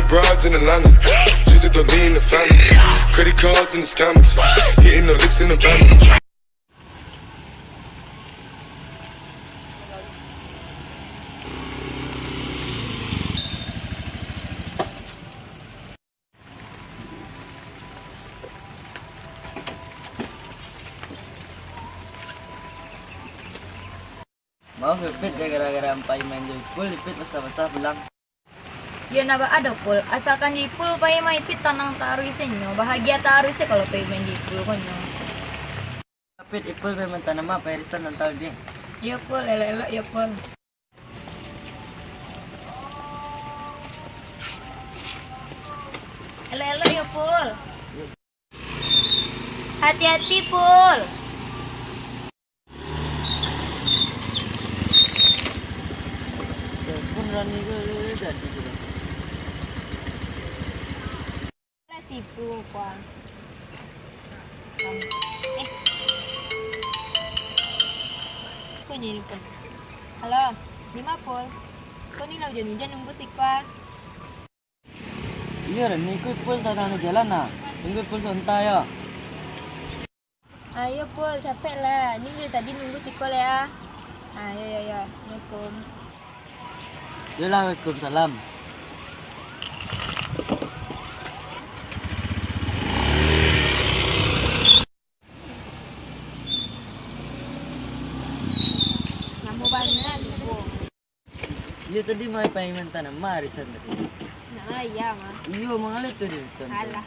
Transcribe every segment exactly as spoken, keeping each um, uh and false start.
Broads in Atlanta, just to lean the family. Credit cards in the scammers, hitting the licks in the van. Maaf yo, Pit, gara-gara ampai main jo Ipul, Ipit basah-basah pulang. Yo, ndak baa doh, Pul. Asakan jo Ipul pai mah, Ipit tanang taruih se nyo, bahagia taruih se kalau pai main jo Ipul ko nyo. Pit, Ipul pai minta nama, pai arisan nan tadi. Yo, Pul, elok-elok yo, Pul. Elok-elok yo, Pul. Hati-hati, Pul. Telepon Rani ko jadi tu. Lah sibuk, Pul. Eh. Ko nyo nelpon. Halo, di ma, Pul? Ko ni lah ujan-ujan nunggu siko. Iyo, Rani, ko Ipul sadang di jalan, nah. Tunggu Ipul sabanta, yo. Ayo, Pul, capek lah. Ni dari tadi nunggu siko lai, ah. Ah, yo, yo, yo. Assalamualaikum. Yolah, waalaikumsalam. Lamo bana, Pul. Iyo, tadi mah pai minta nama arisan tadi. Nah, iyo mah. Iyo, manggaleh tu arisan tu. Alah.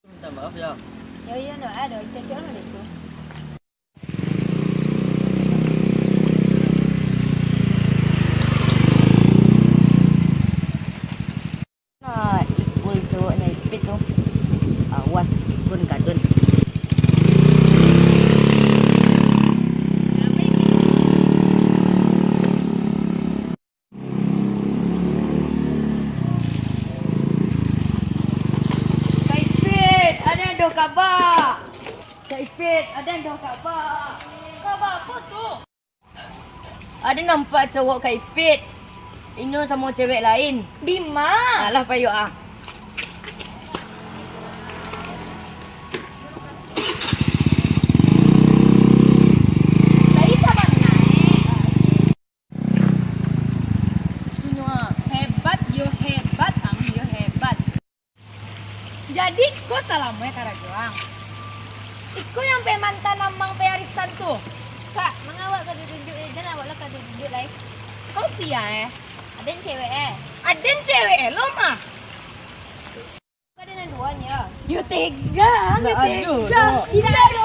Minta maaf, yo. Yo, yo, ndak ado, cocok lah itu. Nah, Ipul cowok nan Ipit tu. Awas, Ipul kadun. Kak Ipit, ado doh kaba. Kak Ipit, ado doh kaba. Kaba apo tu? Ado nampak cowok Kak Ipit. Inyo samo cewek lain. Di ma? Alah, payo ah. Inyo ah, hebat yo hebat, ang yo hebat. Jadi, ko salamo karajo ang. Iko nan pai mantan amang pai arisan tu. Kak, manga awak ka ditunjuak, eh, jan awak lah ka ditunjuak lai. Kau sia, eh? Aden cewek, eh. Aden cewek, eh, lo mah. Kau aden nan duo nyo. Yo tega, yo tega. Indak ado.